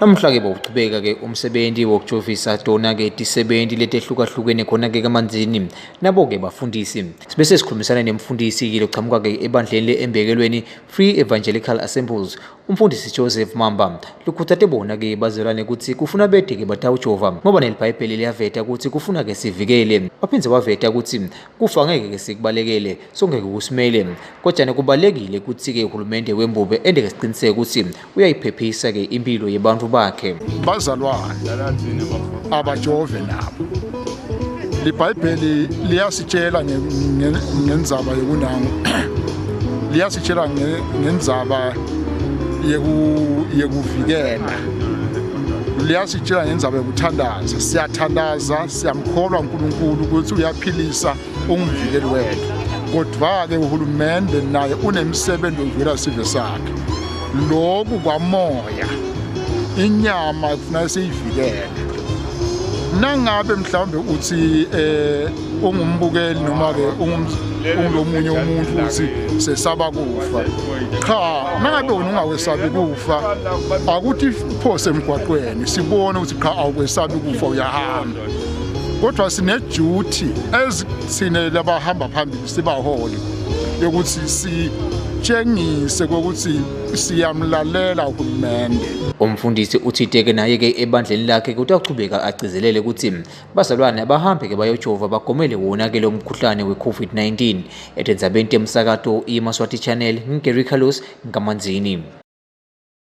Namuhla-ke bowuchubeka-ke umsebenti wokujovisa tona-ke tisebenti letehlukahlukene khona-ke kaManzini nabo-ke bafundisi. Sibese sikhulumisana nemfundisi-ke lochamuka-ke ebandleni le-Embekelweni Free Evangelical Assemblies, umfundisi Joseph Mamba. Lukhutsate bona-ke bazalwane kutsi kufuna bete-ke batawujova ngoba neliBhayibheli liyaveta kutsi kufuna-ke sivikele. Waphindze waveta kutsi kufa ngeke-ke sikubalekele, songeke kusimele. Kodwana kubalulekile kutsi-ke uhulumende wembube ente-ke siciniseko kutsi uyayiphephisa-ke impilo yebantfu bakhe. Bazalwane abajove nabo. LiBhayibheli liyasitshela ngendzaba yekunangu liyasitshela ngendzaba yekuvikela liyasitshela ngendzaba yokuthandaza siyathandaza siyamkholwa uNkulunkulu ukuthi uyaphilisa ungumvikeli wethu kodwa-ke uhulumende naye unemsebenzi wokuvikela sive sakhe loku kwamoya inyama kufuneka siyivikele nangabe mhlawumbe uthi eh ungumbukeli noma ke ungulomunye umuntu uthi sesaba kufa cha nangabe wena ungakwesabi kufa akuthi phose emgwaqweni sibone ukuthi cha awukwesabi kufa uyahamba kodwa sineduty as thina labahamba phambili sibaholi yokuthi sitshengise kokuthi siyamlalela uhulumende. Umfundisi uthiteke naye-ke ebandleni lakhe kutawuchubeka agcizelele ukuthi bazalwane abahambe-ke bayojova bagomele wona-ke lo mkhuhlane we-COVID-19. Etindzabeni temsakato iMaswati Channel, ngiGary Carlos, Nkamanzini.